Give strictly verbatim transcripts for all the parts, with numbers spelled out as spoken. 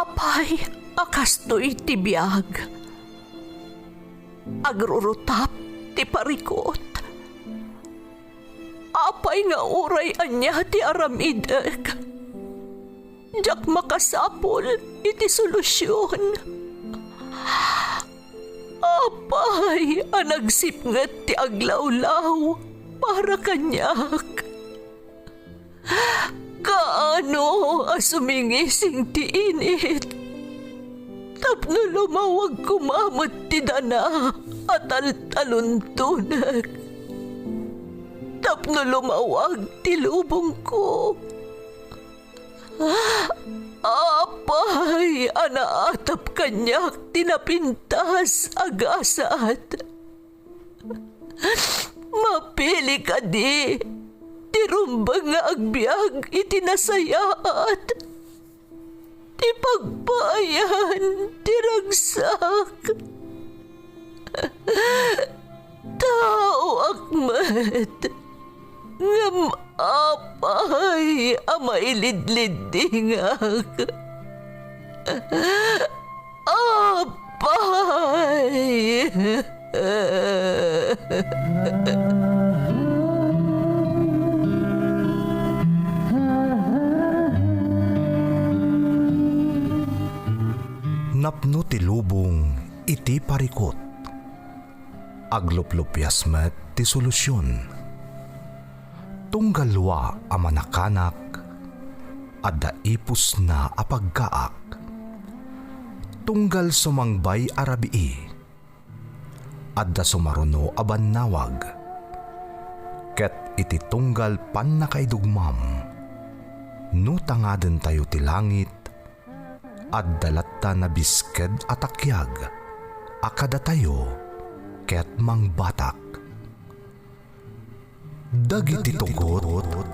Apay a kastoy ti biag? Agrurutap ti parikut. Apay nga uray ania ti aramidek, diak makasapul iti solusion. Apay a nagsipnget ti aglawlaw para kaniak? Kaano a sumingising ti init tapno lumawag koma met ti dana a taltaluntonek, tapno lumawag ti lubongko? Apay a naatap kaniak ti napintas a gasat? Mapili kadi ti rumbeng nga agbiag iti nasayaat, ti pagpaayan ti ragsak? Taoak met, ngem apay a mailidliddingak? Apay! Napno ti lubong iti parikut. Agluplupias met ti solusion. Tunggal lua a manakanak, adda ipusna a pagkaak. Tunggal sumangbay a rabii, adda sumaruno a bannawag. Ket iti tunggal pannakaidugmam, no tangadentayo ti langit, adda latta nabisked a takiag a kadatayo ket mangbatak. Dagiti tugot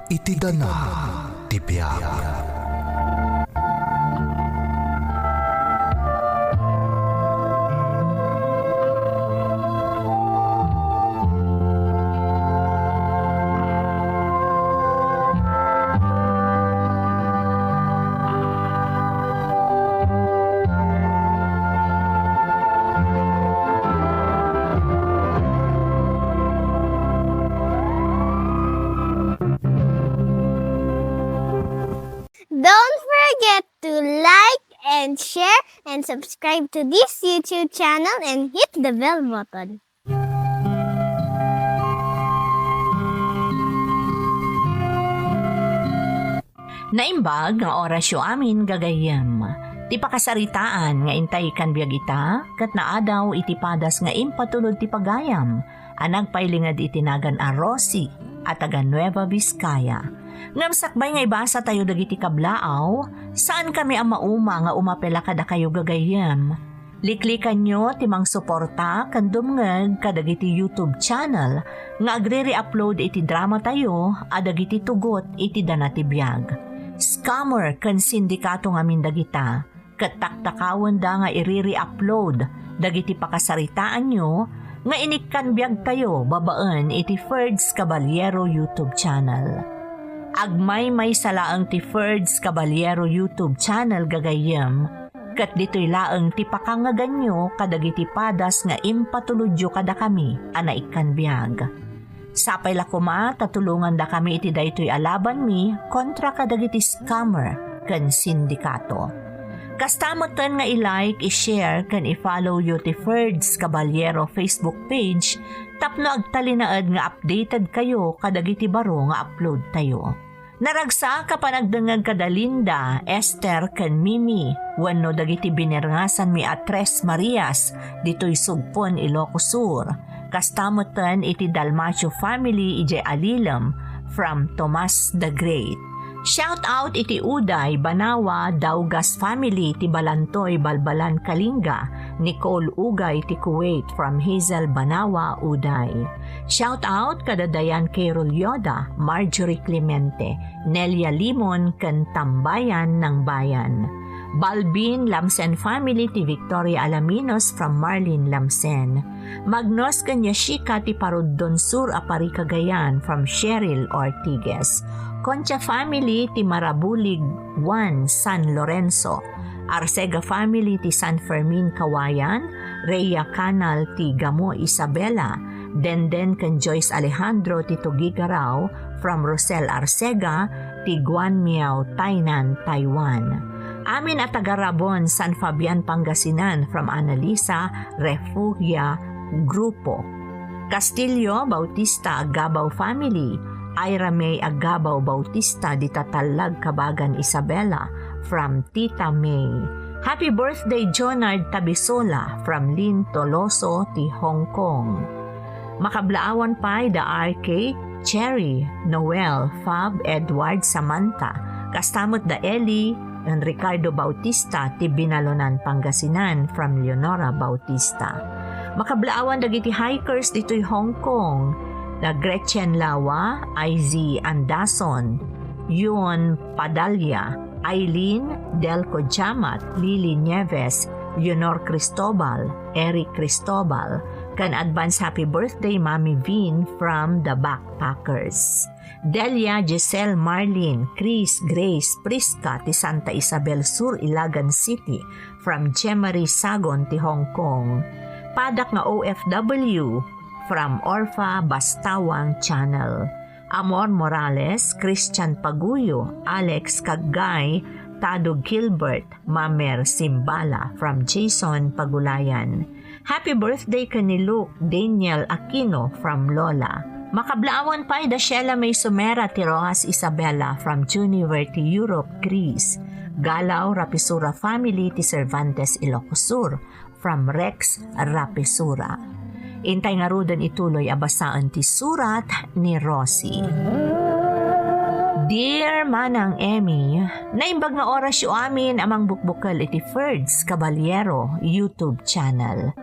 iti dana ti biag. Don't forget to like and share and subscribe to this YouTube channel and hit the bell button. Naimbag nga orasyo amin, gagayyem. Ti pakasaritaan nga intay ikkan biag ita, ket naadaw iti padas nga impatulod ti pagayam a nagpailinged iti nagan a Rosie a taga Nueva Vizcaya. Ngem sakbay nga ibasatayo dagiti kablaaw, saankami a mauma nga umapela kadakayo, gagayyem. Liklikanyo ti mangsuporta ken dumngeg kadagiti YouTube channel nga agre-re-upload iti dramatayo a dagiti tugot iti dana ti biag. Scammer ken sindikato ngamin dagita, ket taktakawenda nga iri-re-upload dagiti pakasaritaanyo nga inikkan biagtayo babaen iti Ferds Caballero YouTube channel. Agmaymaysa laeng ti Ferds Caballero YouTube channel, gagayyem, ket ditoy laeng ti pakangaganyo kadagiti padas nga impatulodyo kadakami a naikkan biag. Sapay la koma ta tulongandakami iti daytoy a labanmi kontra kadagiti scammer ken sindikato. Kasta metten nga i-like, i-share, ken i-followyo ti Ferds Caballero Facebook page tapno agtalinaed nga updatedkayo kadagiti baro nga uploadtayo. Naragsak a panagdengngeg kada Linda, Esther, ken Mimi, wenno dagiti binirngasanmi a Tres Marias ditoy Sugpon, Ilocos Sur. Kasta metten iti Dalmacio family idiay Alilem, from Tomas the Great. Shout out iti Uday, Banawa, Daugas family ti Balantoy, Balbalan, Kalinga, Nicole Ugay ti Kuwait, from Hazel Banawa, Uday. Shout out kada Dayan Carol Yoda, Marjorie Clemente, Nelia Limon, ken Tambayan ng Bayan. Balbin Lamsen family ti Victoria Alaminos from Marlene Lamsen. Magnos ken Yashika ti Paruddon Sur a Parikagayan from Cheryl Ortiguez. Concha family ti Marabulig one, San Lorenzo. Arcega family ti San Fermin Kawayan, Rhea Canal ti Gamo Isabela, Denden ken Joyce Alejandro ti Tugigarao, from Rosel Arcega ti Guanmiao, Tainan, Taiwan. Amin a taga Rabon, San Fabian, Pangasinan, from Annalisa Refugia Grupo. Castillo Bautista Aggabao family, Ira May Aggabao Bautista dita Tallag, Cabagan, Isabela, from Tita May. Happy birthday, Jonard Tabisola, from Lynn Toloso ti Hong Kong. Makablaawan pay da R K, Cherry, Noel, Fab, Edward, Samantha. Kasta met da Ellie, and Ricardo Bautista ti Binalonan, Pangasinan, from Leonora Bautista. Makablaawan dagiti hikers ditoy Hong Kong, da Gretchen Lawa, I Z Andason, Yuon Padalla, Aileen Delco Jamat, Lily Nieves, Leonor Cristobal, Eric Cristobal, ken advance happy birthday, Mami Vin, from the Backpackers. Delia, Giselle, Marlene, Chris, Grace, Prisca ti Santa Isabel Sur, Ilagan City, from Jemary Sagon ti Hong Kong. Padak nga O F W from Orfa Bastawang Channel. Amor Morales, Christian Paguyo, Alex Kaggay, Tado Gilbert, Mamer Simbala from Jason Pagulayan. Happy birthday ken ni Luke Daniel Aquino from Lola. Makablaawan pay da Sheila May Sumera ti Rojas Isabella from Juniver ti Europe, Greece. Galaw Rapisura family ti Cervantes, Ilocos Sur, from Rex Rapisura. Intay ngaruden ituloy a basaen ti surat ni Rosie. Dear Manang Emmy, naimbag nga orasyo amin a mangbukbukel iti Ferds Caballero YouTube channel.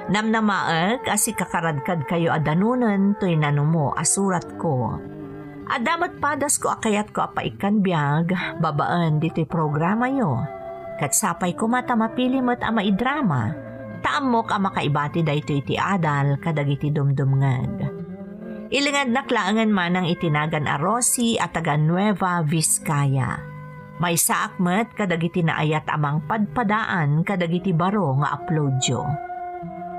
Namnamaek a sikakaradkadkayo a danunen toy nanumo a suratko. Adda met padasko a kayatko a paikkan biag babaen ditoy programayo. Ket sapay koma ta mapili met a maidrama, ta ammok a makaibati daytoy iti adal kadagiti dumdumngeg. Ilingednak laengen manang iti nagan a Rosie a taga Nueva Vizcaya. Maysaak met kadagiti naayat a mangpadpadaan kadagiti baro nga uploadyo.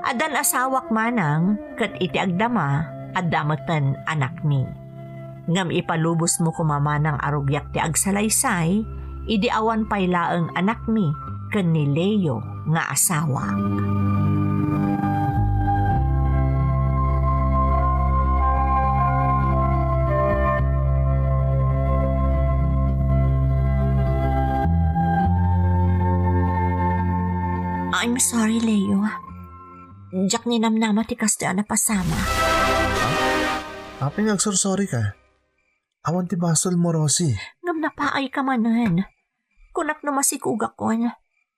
Addan asawak manang, ket iti agdama, adda meten anakmi. Ngem ipalubosmo koma manang a rugiak ti agsalaysay, idi awan pay laeng anakmi ken ni Leo nga asawak. I'm sorry, Leo. Diak ninamnama ti kastoy a napasama. Apay nga agsorsorry ka? Awan ti basolmo, Rosie. Ngem napaay ka manen. Kunak no masikugakon.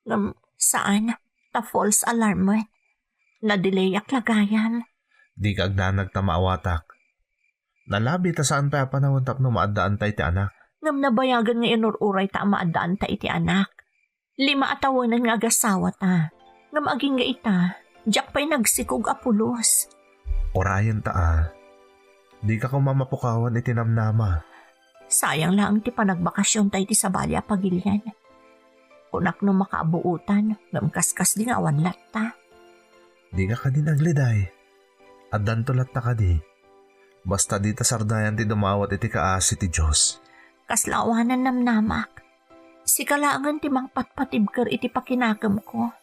Ngem saan, ta false alarm met. Nadelayak la gayam. Dika agdanag ta maawatak. Nalabi ta saan pay a panawen tapno maaddaanta iti anak. Ngem nabayagen nga inur-uray ta a maaddaanta iti anak. Lima a tawenen nga agasawata. Ngem agingga ita, diak pay nagsikog a pulos. Urayen ta a. Dika koma mapukawan iti namnama. Sayang laeng ti panagbakasionta iti sabali a pagilian. Kunak no makaabuotan, ngem kaskasdi nga awan latta. Dika kadi nagliday. Addanto latta kadi. Basta dita sardayan ti dumawat iti kaasi ti Dios. Kasla awanan namnamak. Sika laengen ti mangpatpatibker iti pakinakemko.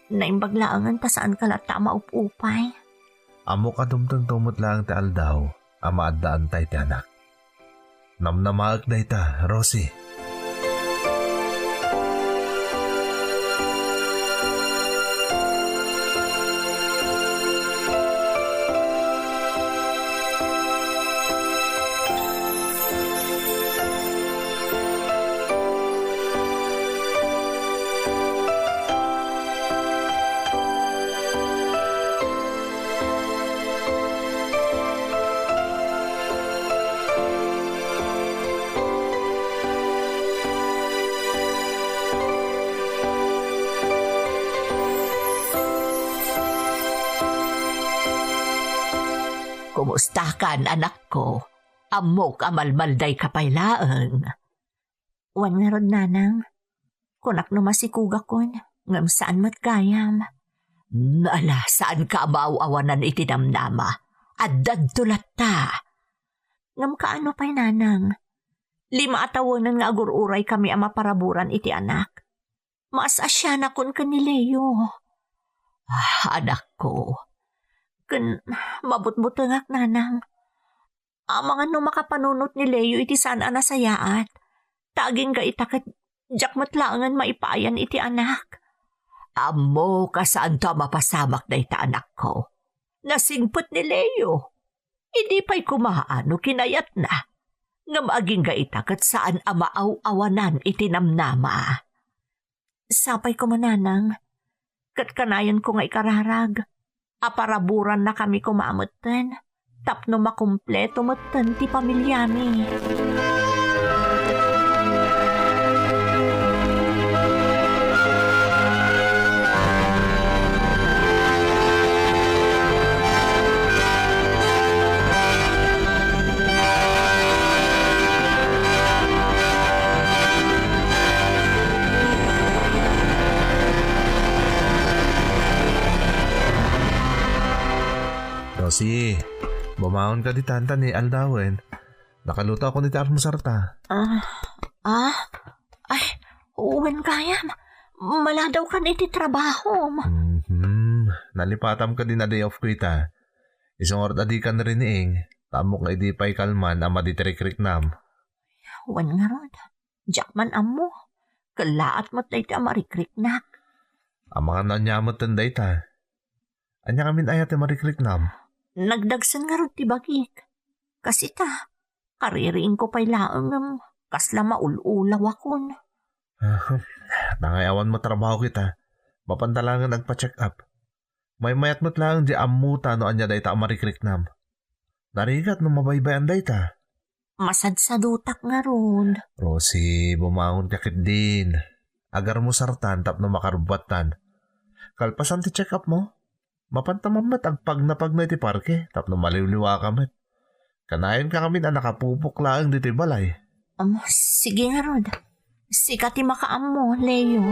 Naimbag laengen ta saanka latta a maup-upay. Ammok a dumtengto met laeng ti aldaw a maaddaanta iti anak. Namnamaek dayta, Rosie. Kumustakan, anakko? Ammok a malmaldayka pay laeng. Wen ngarud, nanang. Kunak no masikugakon, ngem saan met gayam. Ala, saanka a maaw-awanan iti namnama. Addadto latta. Ngem kaano pay, nanang? Lima a tawenen nga agur-uraykami a maparaburan iti anak. Maas-asianakon ken ni Leo. Ah, anakko. Ken mabutbutengak, nanang. Amangan no makapanunot ni Leo iti saan a nasayaat. Ta agingga ita ket diak met laengen maipaayan iti anak. Ammok a saanto a mapasamak dayta, anakko. Nasingpet ni Leo. Idi pay kumaa no kinayatna. Ngem agingga ita ket saan a maaw-awanan iti namnama. Sapay koma, nanang. Ket kanayanko nga ikararag a paraburannakami koma metten tapno makumpleto metten ti pamiliami. Rosie, bumangon ka ditan ta ni aldawen. Nakaluto ako iti almusarta. Ah, ah? Ay, wen gayam. Maladaw kan iti trabahom. Mhm. Nalipatam ka din a day off ko ita. Isungar ta di kan riniing, ta ammok nga idi pay kalman a madi ti rikriknam. Wen ngarud, diak man ammo. Kellaat met dayta a marikriknak. Amangan no ania met ten dayta. Ania ngamin aya ti marikriknam? Nagdagsen ngarud ti bagik. Kas ita, kaririingko pay laeng ngem kasla maul-ulawakon. Aha, nangay awan mo trabaho kita. Mapanta laengen agpa-check up. Maymayat met laeng di ammota no ania dayta a marikriknam. Narigat no mabaybay-an dayta. Masadsadutak ngarud. Rosie, bumangon ka ketdin. Agarmusartan tapno makarubbuattan. Kalpasan ti check-up mo, mapanta man met agpagnapagna iti parke tapno maliwliwaka met. Kanayon ka ngamin a nakapupok laeng ditoy balay. Um, sige ngarud. Sika ti makaammo, Leo.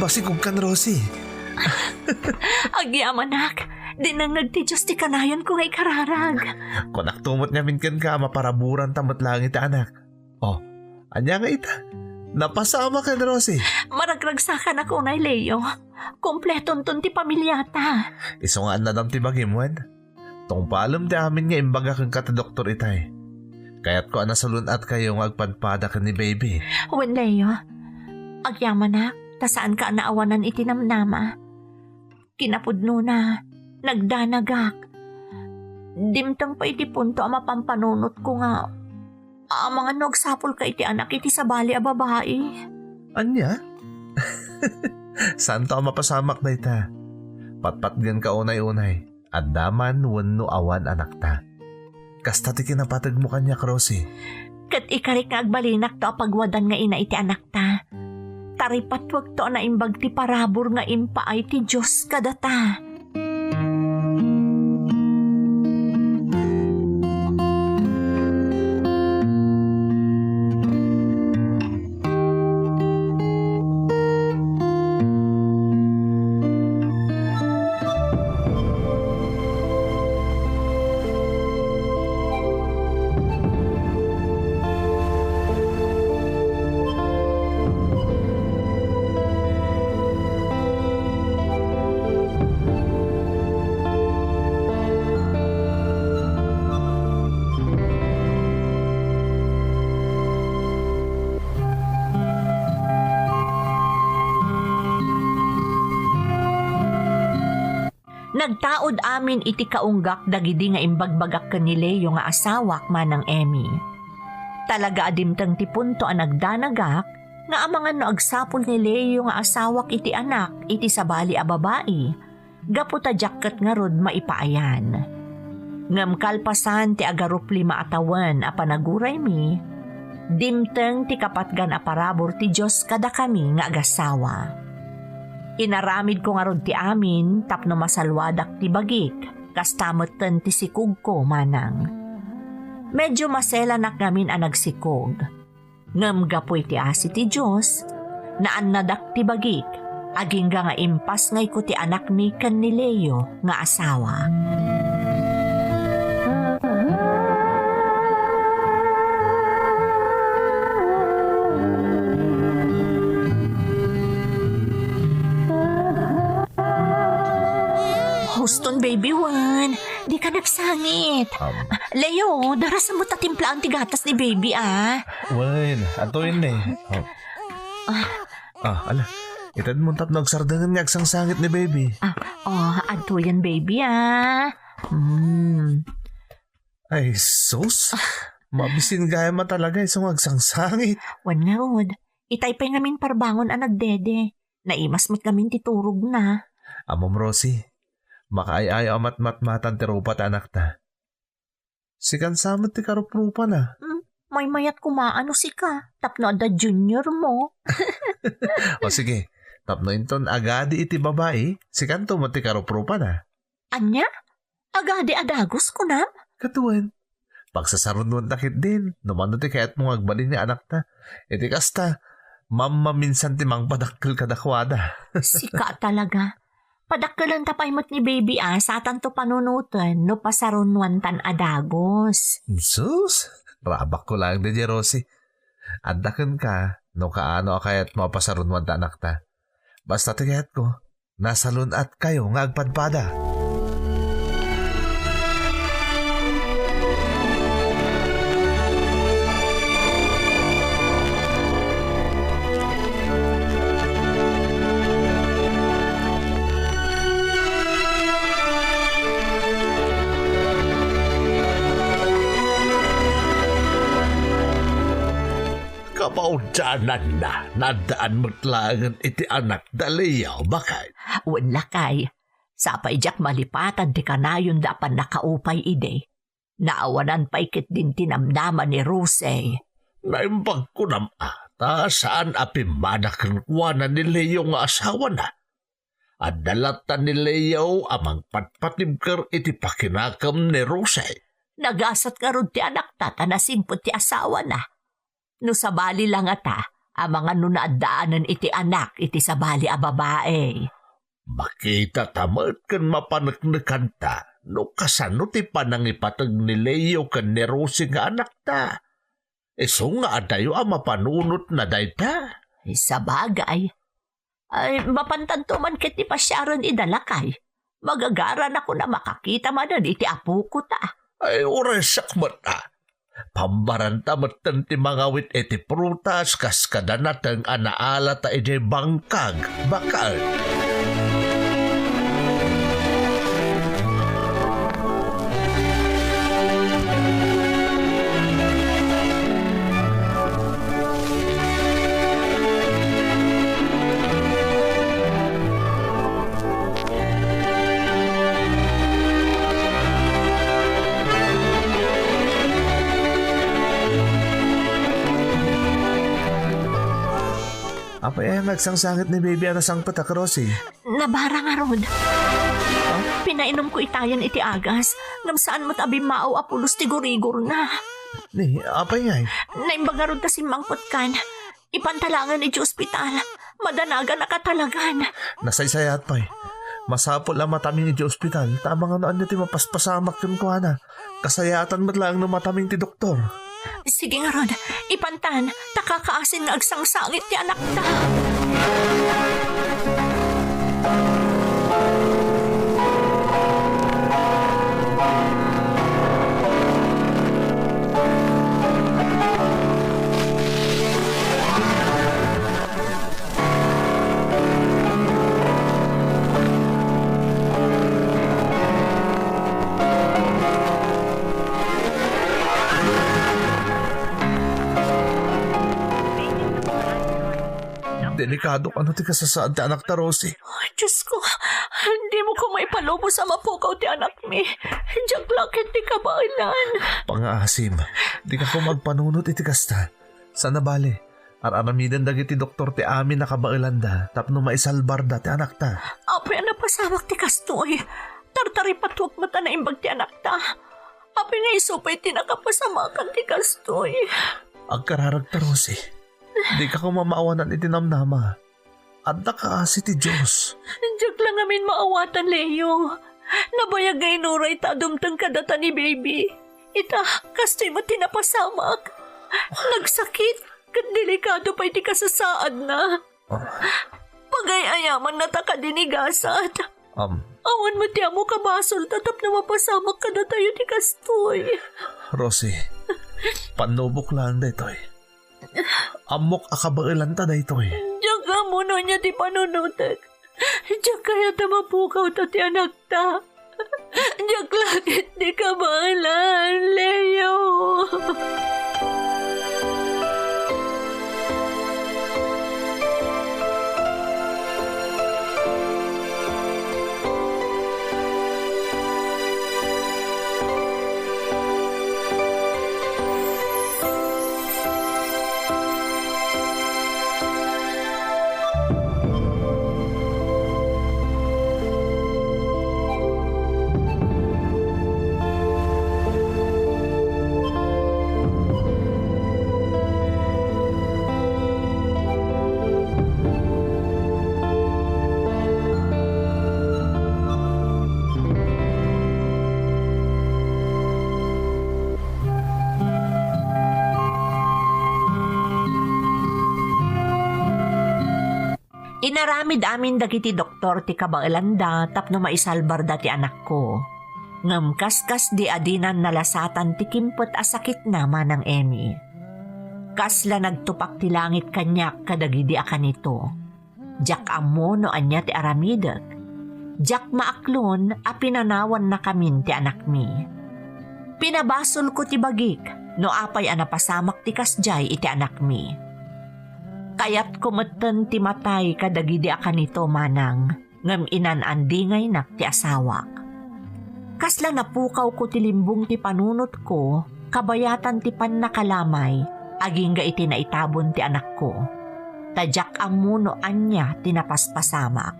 Basigog kan, Rosie. Agyamanak, dinengngeg ti Dios ti kanayanko nga ikararag. Kunak tumot ngamin kenka a maparaburanta met laeng iti anak. Oh, ania nga ita? Napasamak ken Rosie. Maragragsakanak unay, Leo. Kompletonton ti pamiliata. Isu nga annadam ti bagim, wen? Tungpalem ti amin nga imbaga kenka ti doktor itay. Kayatko a nasalun-atkayo nga agpadpada ken ni baby. Wen, Leo, agyamanak, ta saanka a naawanan iti namnama. Kinapudnona, nagdanagak. Dimteng pay iti punto a mapampanunotko nga amangan no agsapulka iti anak iti sabali a babai. Ania? Saanto a mapasamak dayta. Patpatgenka unay-unay. Adda man wenno awan anakta. Kasta ti kinapategmo kaniak, Rosie. Ket ikarik nga agbalinakto a pagwadan nga ina iti anakta. Ta ripatuekto a naimbag ti parabur nga impaay ti Dios kadata. Nagtaud amin iti kaunggak dagidi nga imbagbagak ken ni Leo nga asawak, Manang Emmy. Talaga a dimteng ti punto a nagdanagak nga amangan no agsapul ni Leo nga asawak iti anak iti sabali a babai, gapu ta diak ket ngarud maipaayan. Ngem kalpasan ti agaruplima a tawen a panaguraymi, dimteng ti kapatgan a parabur ti Dios kadakami nga agasawa. Inaramidko ngarud ti amin tapno masalwadak ti bagik, kasta metten ti sikogko manang. Medyo maselanak ngamin a nagsikog. Ngem gapu iti asi ti Dios, naannadak ti bagik, agingga nga impasngayko ti anakmi ken ni Leo nga asawa. Huston, baby one. Di ka nagsangit. Um, Leo, darasam met a timplaan ti gatas ni baby, ah. Well, adtoyen ni. Oh. Ah. Ah, ala. Itedmo tapno agsardengen nga agsangit ni baby. Ah, oh, adtoyen, baby, ah. Hmm. Ay, sus. Mabisin gayam a talaga isu nga agsangit. Wen ngarud, itay pay ngamin parbangon a nagdede. Naimas met ngamin ti turogna. Ammom, Rosie, makaay-ayo a matmatmatan ti rupa ti anakta. Sikan sa met ti karuprupana. Hmm, maymayat koma no sika, tapno adda junior mo. O sige, tapno inton agadi iti babai, sikanto met ti karuprupana. Ania? Agadi a dagus, kunam? Ket wen, pagsasarunnoanta ketdin, no mano ti kayatmo nga agbalin nga anakta. Iti kasta, mammaminsan ti mangpadakkel kadakuada. Sika talaga. Padakkelenta pay met ni baby a, satanto panunoten no pasarunnoantan a dagus. Sus, rabakko laeng daydiay, Rosie. Adda kenka, no kaano a kayatmo a pasarunnoanta anakta. Basta ti kayatko, nasalun-atkayo nga agpadpada. Kabaudannanna, naaddaan met laengen iti anakda Leo, baket. Wen, lakay. Sapay diak malipatan ti kanayonda a pannakaupay idi. Naawanan pay ketdin ti namnama ni Rose. Naimbag kunam a, ta saan a pimmada kenkuana ni Leo nga asawana. Adda latta ni Leo a mangpatpatibker iti pakinakem ni Rose. Nagasat ngarud ti anakta ta nasimpet ti asawana. No sabali la ngata, amangan no naaddaanen iti anak iti sabali a babai. Makitata met ken mapaneknekanta no kasano ti panangipateg ni Leo ken ni Rosie nga anakta. Isu nga adayo a mapanunotna dayta. Sabagay. Ay, mapantanto man ket ti pasiaren ida, lakay. Magagaranakon a makakita manen iti apoko ta. Ay, uray sakmet a. Pambaranta metten ti mangawit iti prutas kas kada nateng a naalata idiay bangkag, baket. Apay aya nga agsangsangit ni baby a nasangpetak, Rosie? Nabara ngarud. Ha? Pinainomko itayen iti agas, ngem saan met a bimmao a pulos ti gurigorna. Ni, apay ngay? Naimbag ngarud ta simmangpetkan. Ipanta laengen iti ospital. Madanaganak a talagan. Nasaysayaat pay. Masapul a mataming iti ospital, ta amangan no ania ti mapaspasamak kenkuana. Kasayaatan met laeng no mataming ti doktor. Sige ngarud, ipantan, ta kakaasin nga agsangsangit ti anakta. Delikado kano ti kasasaad ti anakta, Rosie. Diosko, dimo koma ipalubos a mapukaw ti anakmi. Diak la ket ti kabaelan. Pangaasim, dika koma agpanunot iti kasta. Saan a bale, ar-aramiden dagiti doktor ti amin a kabaelanda tapno maisalbarda ti anakta. Apay a napasamak ti kastoy? Tartaripatuak met a naimbag ti anakta. Apay nga isu pay ti nakapasamakan ti kastoy? Agkararagta, Rosie. Dika koma maawanan iti namnama. Adda kaasi ti Dios. Diak la ngamin maawatan, Leo. Nabayag nga inuray ta dumteng kadata ni baby. Ita, kastoy met ti napasamak. Nagsakit, ket delikado pay ti kasasaadna. Ah. Pagay-ayamanna ta kadi ni gasat. Am. Awan met ti ammo kabasolta tapno mapasamak kadatayo ti kastoy. Rosie, pannubok laeng daytoy. Ammok a kabaelanta daytoy. Diak ammo no ania ti panunotek. Diak kayat a mapukawta ti anakta. Diak la ket ti kabaelan, Leo. Inaramid amin dagiti doktor ti kabaelanda tapno maisalbarda ti anakko. Ngem kaskasdi a dinan nalasatan ti kimpet a sakitna, Manang Emmy. Kasla nagtupak ti langit kaniak kadagidi a kanito. Diak ammo no ania ti aramidek. Diak maaklon a pinanawannakamin ti anakmi. Pinabasolko ti bagik no apay a napasamak ti kasdiay iti anakmi. Kayatko metten ti matay kadagidi a kanito, Manang, ngem inan-andingaynak ti asawak. Kasla napukawko ti limbong ti panunotko kabayatan ti pannakalamay agingga iti naitabon ti anakko. Ta diak ammo no ania ti napaspasamak.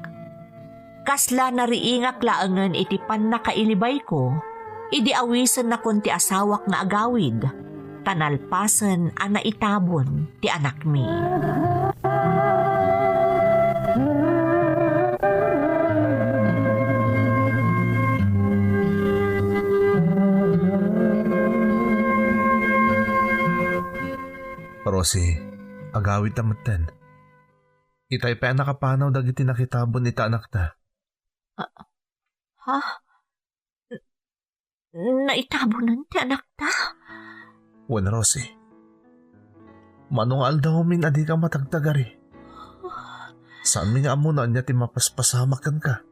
Kasla nariingak laengen iti pannakailibayko, idi awisennakon ti asawak nga agawid, ta nalpasen a naitabon ti anakmi. Rosie, agawidta metten. Itay pay a nakapanaw dagiti nakitabon ita anakta. Ah, ha? N-, naitabonan ti anakta? Wen, Rosie. Mano nga aldawmin a dika matagtagari. Saanmi nga ammo no ania ti mapaspasamak kenka.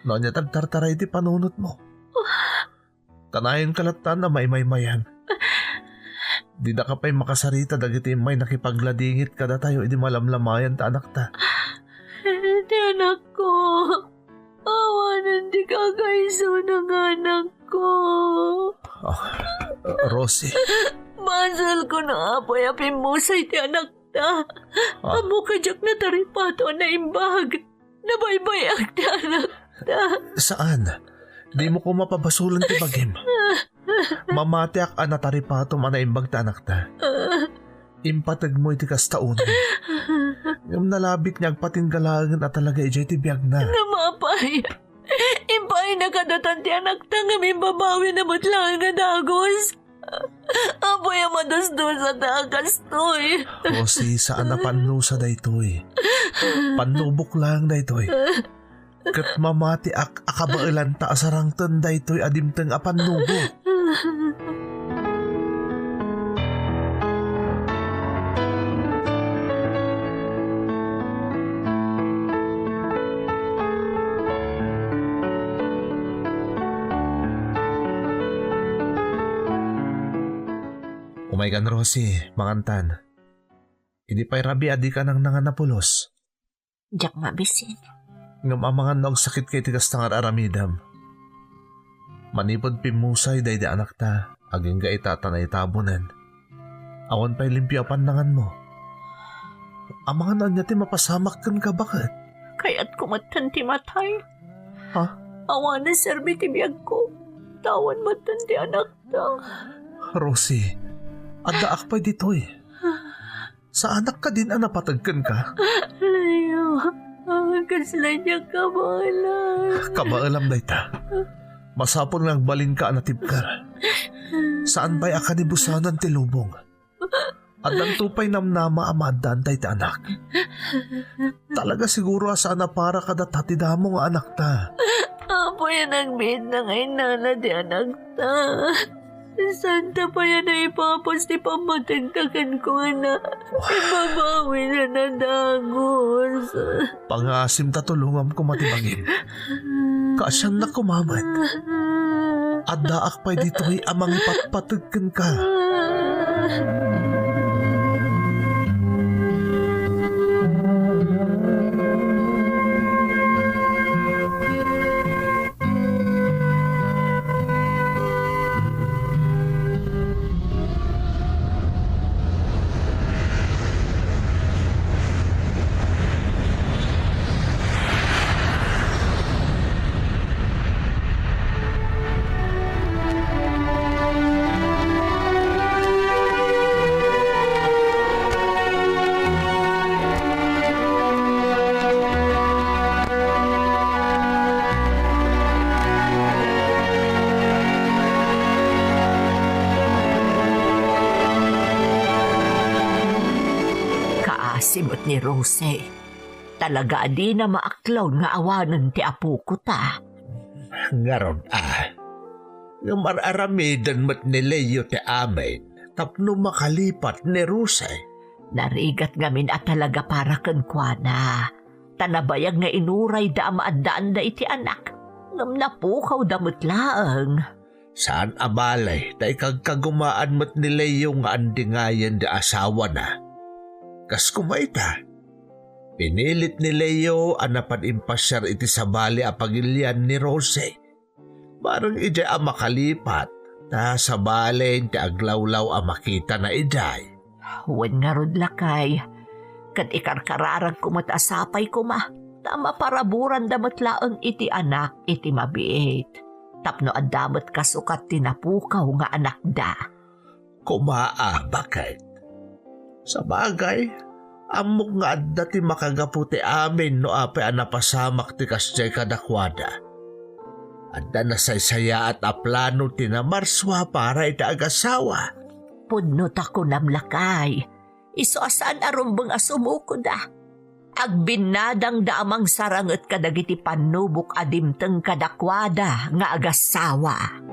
No ania ti agtartaray ti panunotmo. Kanayonka latta a maimaymayag. Didaka pay makasarita dagiti immay nakipagladingit kadatayo idi malamlamayan ta anakta. Ti anakko. Awanen ti kakaisuna nga anakko. Ah, Rosie. Basolko no apay a pimmusay ti anakta. Ah. Ammok a diak nataripato a naimbag. Nabaybay-ak ti anakta. Saan? Dimo koma pabasolen ti bagim. Mamatiak a nataripatom a naimbag ti anakta. Impategmo iti kasta unay. Ngem nalabit nga agpatingga laengen a talaga idiay ti biagna. Ngem apay, impaayna kadatan ti anakta ngem imbabawina met laeng a dagus. Apay a madusdusata a kastoy. Rosie, saan a pannusa daytoy. Pannubok laeng daytoy. Ket mamatiak a kabaelanta a sarangten daytoy a dimteng a pannubok. Umaykan, Rosie, mangantan. Idi pay rabii a dika nangnangan a pulos. Diak mabisin. Ngem amangan no agsakit ka iti kasta nga ar-aramidem. Manipud pimmusay daydi anakta, agingga ita ta naitabunen. Awan pay limpio a pannanganmo. Amangan no ania ti mapasamak kenka, baket? Kayatko metten ti matay. Ha? Awan a serbi ti biagko. Tawan metten ti anakta. Rosie, addaak pay ditoy. Saanak kadin a napateg kenka? Leo, kasla diak kabaelan. Kabaelam dayta. Masapul nga agbalinka a natibker. Saan pay a kanibusanan ti lubong. Addanto pay namnama a maaddaan dayta anak. Talaga siguro a saan a para kadata ti damo nga anakta. Apo, yan agbiitna nga innana ti anakta. Santa pay a naipapos ti pammategta kenkuana. Ibabawina a dagus. Pangasim ta tulongam koma ti bangim. Kaasiannak koma met. Addaak pay ditoy a mangipatpateg kenka. Kaasi met ni Rose. Talaga a dina maaklon nga awanen ti apoko ta. Ngarud a, ngem ar-aramiden met ni Leo ti amin tapno makalipat ni Rose. Narigat ngamin a talaga para kenkuana, ta nabayag nga inurayda a maaddaanda iti anak, ngem napukawda met laeng. Saan a bale ta ikagkagumaan met ni Leo nga andingayen ti asawana. Kas koma ita, pinilit ni Leo a napan impasiar iti sabali a pagilian ni Rose. Bareng idiay a makalipat, ta sabalen ti aglawlaw a makitana idiay. Wen ngarud, lakay, ket ikarkararagko met a sapay koma, ta maparaburanda met laeng iti anak iti mabiit, tapno adda met kasukat ti napukaw nga anakda. Koma a, baket? Sabagay, ammok nga adda ti makagapu ti amin no apay a napasamak ti kasdiay kadakuada. Adda nasaysayaat a plano ti namarsua para iti agasawa. Pudno ta kunam, lakay, isu a saan a rumbeng a sumukoda. Agbinnadangda a mangsaranget kadagiti pannubok a dimteng kadakuada nga agasawa.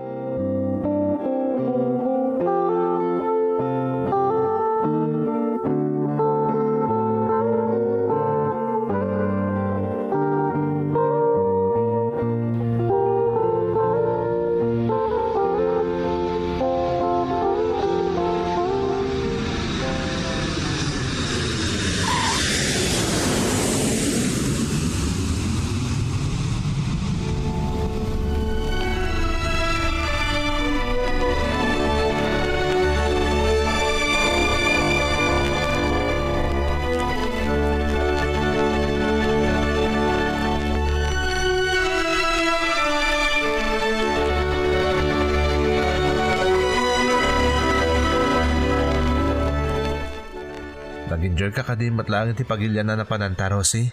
Nag-enjoy ka kadi met laeng iti pagilian a napananta, Rosie?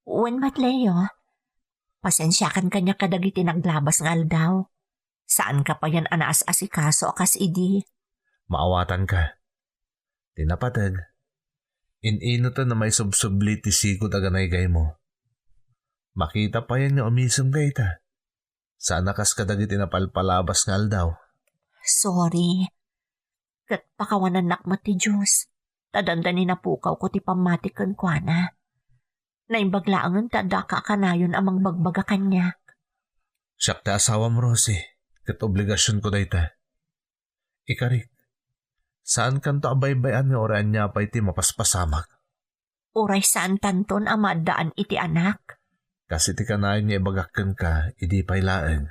Wen met, Leo. Pasensiakan kaniak kadagiti naglabas nga aldaw. Saanka payen a naas-asikaso a kas idi. Maawatanka. Ti napateg, in-inoten a maisubsubli ti sigud a ganaygaymo. Makita payen nga umisem dayta. Saan a kas kadagiti napalpalabas nga aldaw. Sorry. Ket pakawanannak met ti Dios, ta dandani napukawko ti pammati kenkuana. Naimbag laengen ta addaka a kanayon a mangbagbaga kaniak. Siak ti asawam, Rosie, ket obligasionko dayta. Ikarik, saankanto a baybay-an nga uray ania pay ti mapaspasamak. Uray saantanton a maaddaan iti anak, Kas iti kanayon nga ibagak kenka, idi pay laeng.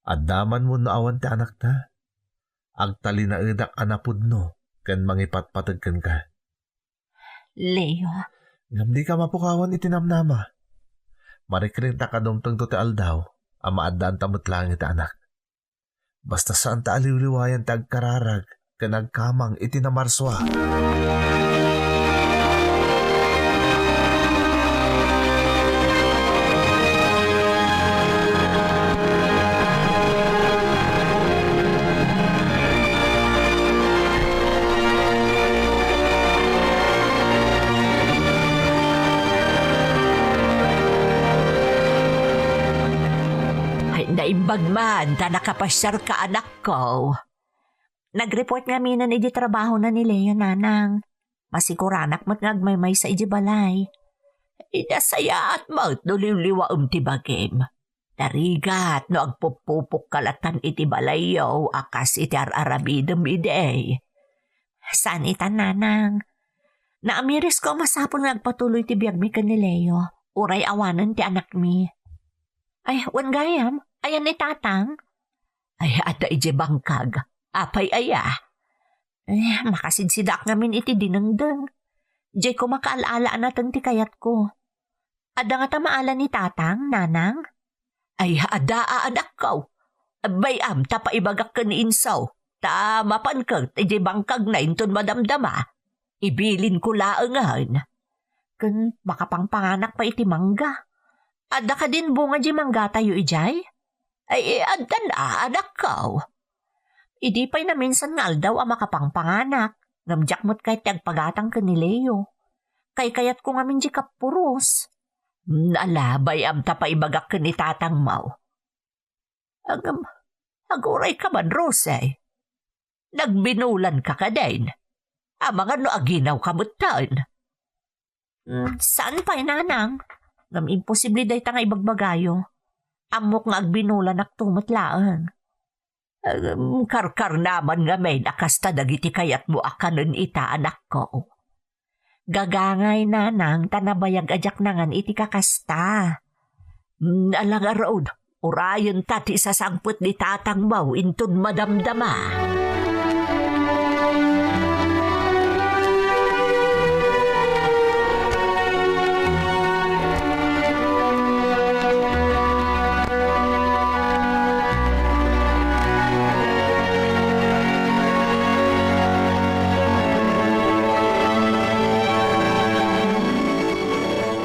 Adda man wenno awan ti anakta, agtalinaedak a napudno ken mangipatpateg kenka. Leo. Ngem dika mapukawan iti namnama. Marikring ta kadumtengto ti aldaw a maaddaanta met laeng iti anak. Basta saan ta aliwliwayan ti agkararag ken agkamang iti namarsua. Ay, naimbag man ta nakapasiarka, anakko. Nag-report ngaminen iti trabahona ni Leo, nanang. Masiguranak met nga agmaymaysa iti balay. Inasayaat met no liwliwaem ti bagim. Narigat no agpuppupokka latan iti balayyo a kas iti ar-aramidem idi. Saan itan, nanang. Naamirisko a masapul nga agpatuloy ti biagmi ken ni Leo, uray awanen ti anakmi. Ay, wen gayam, ayan ni tatang? Ay, adda idiay bangkag. Apay aya? Eh, makasidsidaak ngamin iti dinengdeng. Diay koma kaal-ala a nateng ti kayatko. Adda ngata maala ni tatang, nanang? Ay, adda a, anakko. Bay-am ta paibagak ken ni Insaw, ta mapan ket idiay bangkagna inton madamdama. Ibilinko laengen. Ken makapangpanganak pay iti mangga. Adda kadin bunga diay manggatayo idiay? Ay, addan a, anakko. Idi pay naminsan nga aldaw a makapangpanganak, ngem diak met kayat ti agpagatang ken ni Leo. Kaykayatko ngamin diay kappuros. Ala, bay-am ta paibagak ken ni tatangmo. Ngem, agurayka man, Rosie. Nagbinulanka kadin. Amangan no aginawka metten. Mm, saan pay, nanang? Ngem imposible dayta nga ibagbagayo. Ammok nga agbinulanakto met laeng. Em, karkarnaman ngamin a kasta dagiti kayatmo a kanen ita, anakko. Gagangay, nanang, ta nabayag a diak nangan iti kakasta. Mm, ala ngarud, urayen ta ti isasangpet ni tatangmo inton madamdama.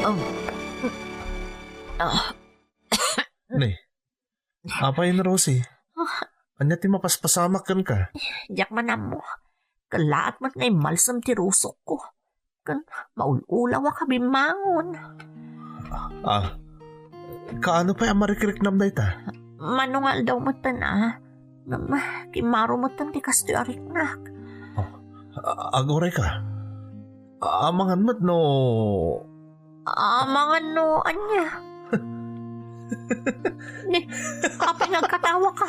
Oh. Ah. Ne. Apay, Rosie? Ah. Ania ti mapaspasamak kenka? Diak man ammo. Kellaat met nga immalsem ti rusokko. Ken maul-ulawak a bimmangon. Ah, kaano pay a marikriknam dayta? Mano nga aldaw metten a. Ngem, kimmaro metten ti kastoy a riknak. Oh, a-, agurayka. Amangan met no... Amangan no ania? Ni, apay nga agkatawaka?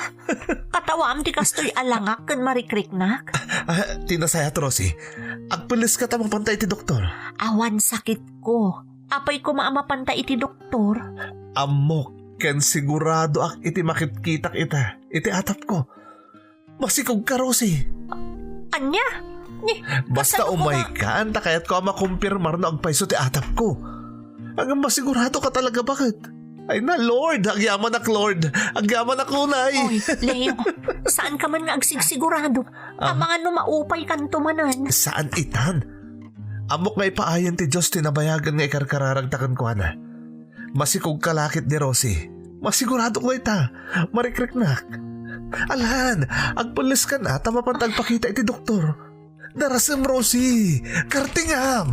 Katawaam ti kastoy a langak ken marikriknak? Ah, ti nasayaat, Rosie. Agpelleska ta mapanta iti doktor. Awan sakitko. Apay koma a mapanta iti doktor? Ammok ken siguradoak iti makitkitak ita iti atapko. Masikogka, Rosie. Ania? Ni, basta kasano ko nga umaykan, ta kayatko a makumpirmar no agpayso ti atapko. Ngem masiguradoka talaga, baket? Ay na, Lord! Agyamanak, Lord! Agyamanak unay! Oy, Leo, saanka man nga agsigsigurado? Ah. Amangan no maupaykanto manen. Saan itan? Ammok nga ipaayan ti Dios ti nabayagan nga ikarkararagta kenkuana. Masikogka la ket ni Rosie. Masiguradok dayta. Marikriknak. Alan, agpelleskan a ta mapanta agpakita iti doktor. Darasem, Rosie. Kartingam.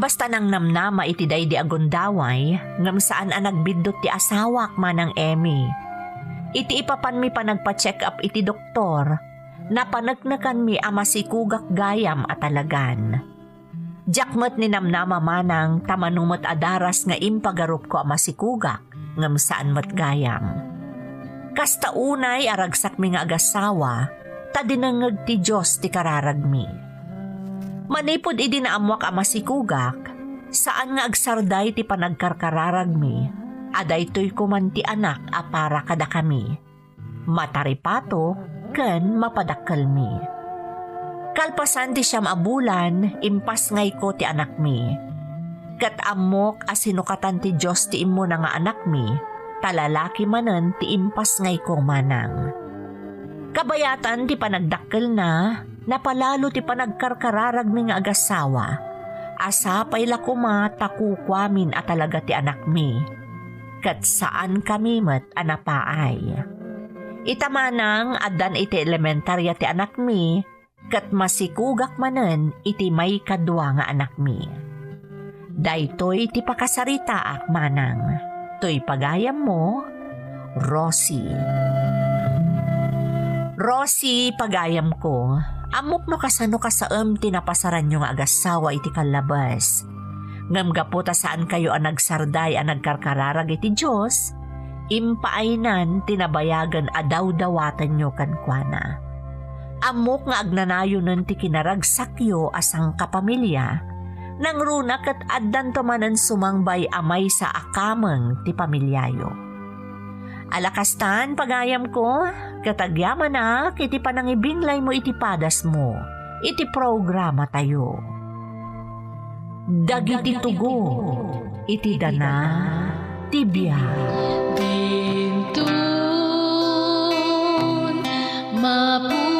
Basta nangnamnama iti daydi a gundaway, ngem saan a nagbiddut ti asawak, Manang Emmy. Iti ipapanmi panagpa-check-up iti doktor, napaneknekanmi a masikugak gayam a talagan. Diak met ninamnama, Manang, ta mano met a daras nga impagarupko a masikugak, ngem saan met gayam. Kasta unay a ragsakmi nga agassawa, ta dinengngeg ti Dios ti kararagmi. Manipud idi naammoak a masikugak, saan nga agsarday ti panagkarkararagmi, a daytoy koman ti anak a para kadakami. Mataripato ken mapadakkelmi. Kalpasan ti siam a bulan, impasngayko ti anakmi. Ket ammok a sinukatan ti Dios ti immuna nga anakmi, ta lalaki manen ti impasngayko, Manang. Kabayatan ti panagdakkelna, napalalo ti panagkarkararagmi nga agassawa, a sapay la koma ta kukuamin a talaga ti anakmi, ket saankami met a napaay. Ita, Manang, addan iti elementaria ti anakmi, ket masikugak manen iti maikadua nga anakmi. Daytoy ti pakasaritaak, Manang. Toy pagayammo, Rosie. Rosie, pagayamko, ammok no kasano kasaem ti napasaranyo nga agassawa iti kallabes. Ngem gapu ta saankayo a nagsarday a nagkarkararag iti Dios, impaaynan ti nabayagen a dawdawatenyo kenkuana. Ammok nga agnanayonen ti kinaragsakyo a sangkapamilia, nangruna ket addanto manen sumangbay a maysa a kameng ti pamiliayo. Ala kastan, pagayamko, ket agyamanak iti panangibinglaymo iti padasmo iti programatayo. Dagiti tugot iti dana ti biag. Dinton mapu-